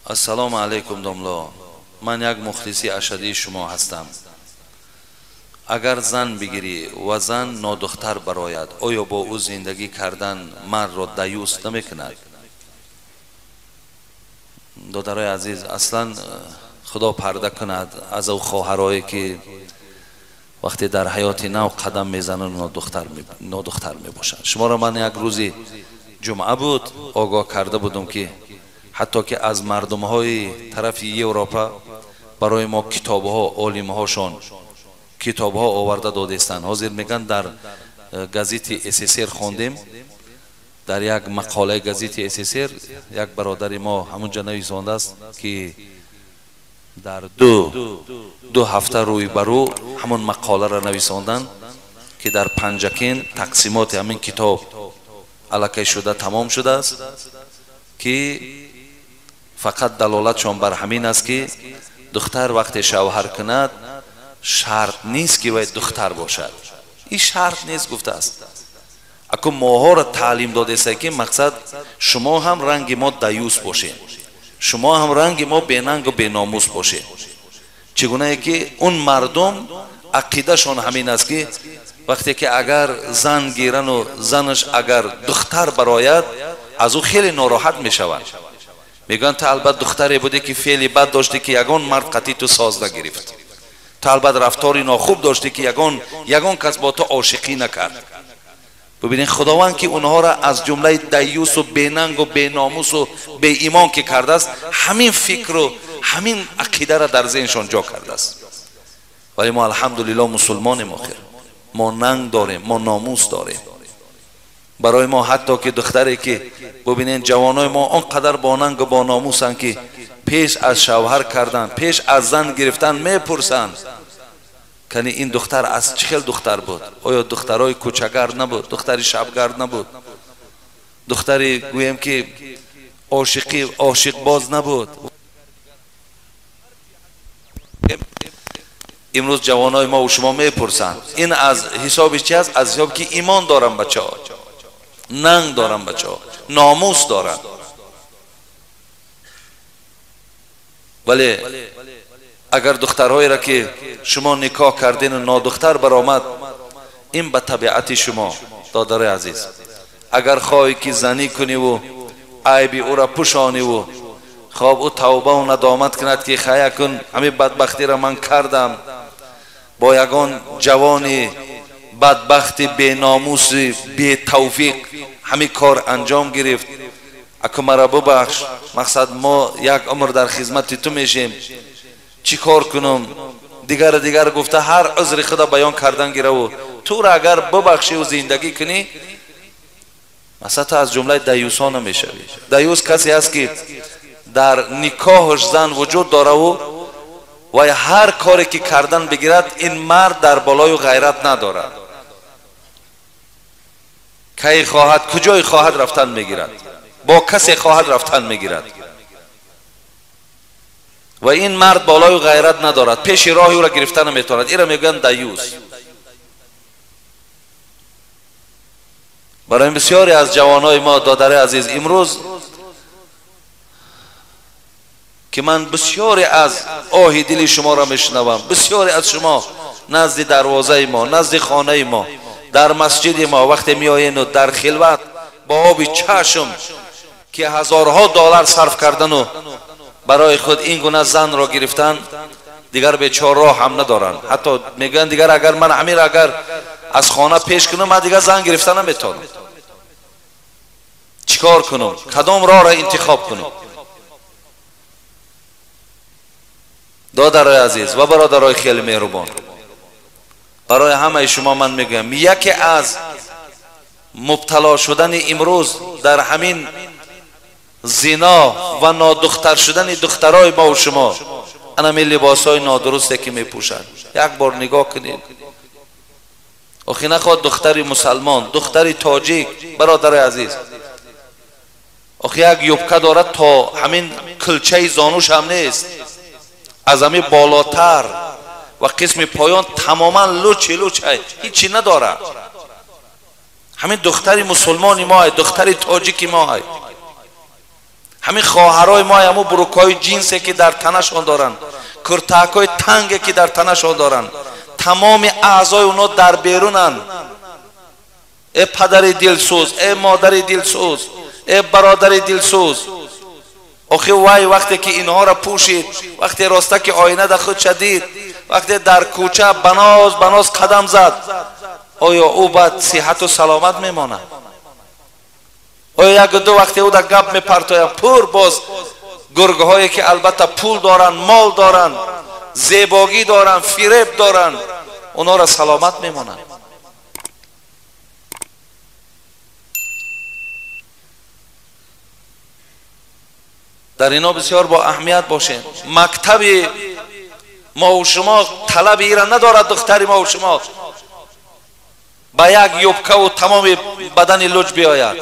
Ассалому алайкум, домло. Ман як мухлиси ашадии шумо ҳастам. Агар зан бигирӣ ва зан нодухтар барояд, оё бо ӯ зиндагӣ кардан мардро даюс намекунад? Додарои азиз, аслан худо парда кунад аз ӯ хоҳарое ки вақте дар ҳаёти нав қадам мезананд, нодухтар мебошанд. Шуморо ман як рӯзи ҷумъа буд огоҳ карда будам ки ҳатто ки аз мардумҳои тарафи Европа барои мо китобҳо, олимҳошон китобҳо оварда додестанд. Ҳозир мегӯянд дар газети СССР хондем, дар як мақолаи газети СССР як бародари мо ҳамунҷа нависондааст ки дар ду ҳафта рӯй ба рӯ ҳамон мақоларо нависонданд ки дар Панҷакент тақсимоти ҳамин китоб аллакай шуда тамом шудааст, ки фақат далолатшон бар ҳамин аст ки духтар вақте шавҳар кунад шарт нест ки вай духтар бошад. Ин шарт нест гуфтааст. Аку моҳоро таълим додеста ки мақсад шумо ҳам ранги мо даюс бошед, шумо ҳам ранги мо бенангу беномус бошед. Чӣ гунае ки он мардум ақидашон ҳамин аст ки вақте ки агар зан гирану занаш агар духтар барояд, аз ӯ хеле нороҳат мешаванд. Мегӯянд ту албат духтаре будӣ ки феъли бад доштӣ ки ягон мард қатъи ту соз нагирифт, ту албат рафтори нохуб доштӣ ки ягон кас бо ту ошиқӣ накард. Бибинед, худованд ки онҳоро аз ҷумлаи даюсу бенангу беномусу беимон ки кардааст, ҳамин фикру ҳамин ақидаро дар зеҳншон ҷо кардааст. Вале мо алҳамдулилло мусулмонем, охир мо нанг дорем, мо номус дорем. Барои мо ҳатто ки духтаре ки бибинед, ҷавонои мо он қадар бо нангу бо номусанд ки пеш аз шавҳар кардан, пеш аз зан гирифтан мепурсанд кани ин духтар аз чӣ хел духтар буд? Оё духтарои кӯчагард набуд, духтари шабгард набуд, духтари гӯем ки ошиқбоз набуд? Имрӯз ҷавонои мо шумо мепурсанд. Ин аз ҳисоби чи аст? Аз ҳисоби ки имон дорам бачаҳо, нанг дорам бачаҳо, номус дорам. Вале агар духтарҳоеро ки шумо никоҳ кардину нодухтар баромад, ин ба табиати шумо, додарои азиз. Агар хоҳӣ ки занӣ куниву айби ӯро пӯшониву хоб ӯ тавбаву надомат кунад ки хая кун, ҳамин бадбахтиро ман кардам, бо ягон ҷавони бадбахти беномуси бетавфиқ ҳамин кор анҷом гирифт, аку маро бубахш, мақсад мо як умр дар хизмати ту мешем, чӣ кор кунам, дигар дигар гуфта ҳар узри худо баён кардан гираву туро агар бубахшиву зиндагӣ кунӣ, масалан ту аз ҷумлаи даюсҳо намешавӣ. Даюс касе аст ки дар никоҳаш зан вуҷуд дораву ва ҳар коре ки кардан бигирад, ин мард дар болою ғайрат надорад. Кай хоҳад, куҷое хоҳад рафтан мегирад, бо касе хоҳад рафтан мегирад. Ва ин мард болою ғайрат надорад, пеши роҳи ӯро гирифта наметавонад. Инро мегӯянд даюс. Барои бисёре аз ҷавонои мо, додари азиз, имрӯз ки ман бисёре аз оҳи дили шуморо мешунавам, бисёре аз шумо назди дарвозаи мо, назди хонаи мо, дар масҷиди мо вақте меоену дар хилват бо оби чашм ки ҳазорҳо доллар сарф кардану барои худ ин гуна занро гирифтан, дигар бечор роҳ ҳам надоранд. Ҳатто мегӯянд дигар агар ман ҳамин агар аз хона пеш кунам, ман дигар зан гирифта наметавонам. Чӣ кор кунам? Кадом роҳро интихоб кунам? Додарои азиз ва бародарои хеле меҳрубон, барои ҳамаи шумо ман мегӯям, яке аз мубтало шудани имрӯз дар ҳамин зино ва нодухтар шудани духтарои мо ва шумо анами либосҳои нодурусте ки мепӯшанд. Як бор нигоҳ кунед. Охи нахоҳад духтари мусалмон, духтари тоҷик, бародари азиз, охи як юбка дорад то ҳамин кулчаи зонуш ҳам нест, аз ҳамин болотар ва қисми поён тамоман лучи луч, ҳичи надорад. Ҳамин духтари мусулмони мо, духтари тоҷики мо. Ҳамин хоҳарои мо ҳамун бурукҳои ҷинсе ки дар танашон доранд, куртакҳои танге ки дар танашон доранд, тамоми аъзои онҳо дар берунанд. Э падари дилсӯз, э модари дилсӯз, э бародари дилсӯз, охи вай вақте ки инҳоро пӯшид, вақте роста ки оина дар худ шадид, вақте дар кӯча баноз баноз қадам зад, оё ӯ баъд сиҳату саломат мемонад? Оё як ду вақте ӯ дар гап мепартояд, пур боз гургҳое ки албатта пул доранд, мол доранд, зебогӣ доранд, фиреб доранд, онҳоро саломат мемонанд? Дар ино бисёр бо аҳамият бошем. Мактаби мо шумо талаби ира надорад. Духтари мо шумо ба як юбкаву тамоми бадани луҷ биёяд.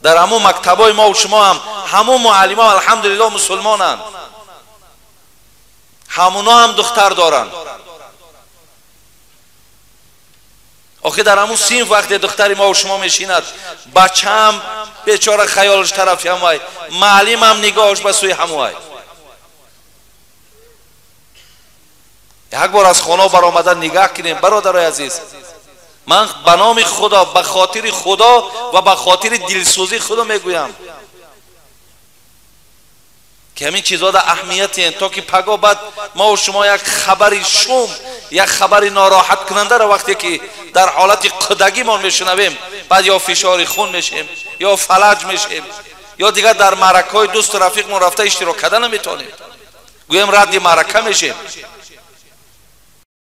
Дар ҳамун мактабҳои мо шумо ҳам ҳамун муаллимон алҳамдулиллоҳ мусулмонанд, ҳамуно ҳам духтар доранд. Охи дар ҳамун синф вақте духтари мо шумо мешинад, бачаам бечора хаёлаш тарафи ҳамвай, маълимам нигоҳаш ба сӯи ҳамвай. Як бор аз хона баромада нигаҳ кунем, бародарои азиз. Ман ба номи Худо, ба хотири Худо ва ба хотири дилсӯзии худо мегӯям ки ҳамин чизҳо дар аҳамиятен, то ки паго баъд мо шумо як хабари шум, як хабари нороҳаткунандаро вақте ки дар ҳолати қудагимон мешунавем, баъд ё фишори хун мешем, ё фалаҷ мешем, ё дигар дар маъракаҳои дӯсту рафиқмон рафта иштирок карда наметавонем, гӯем радди маърака мешем.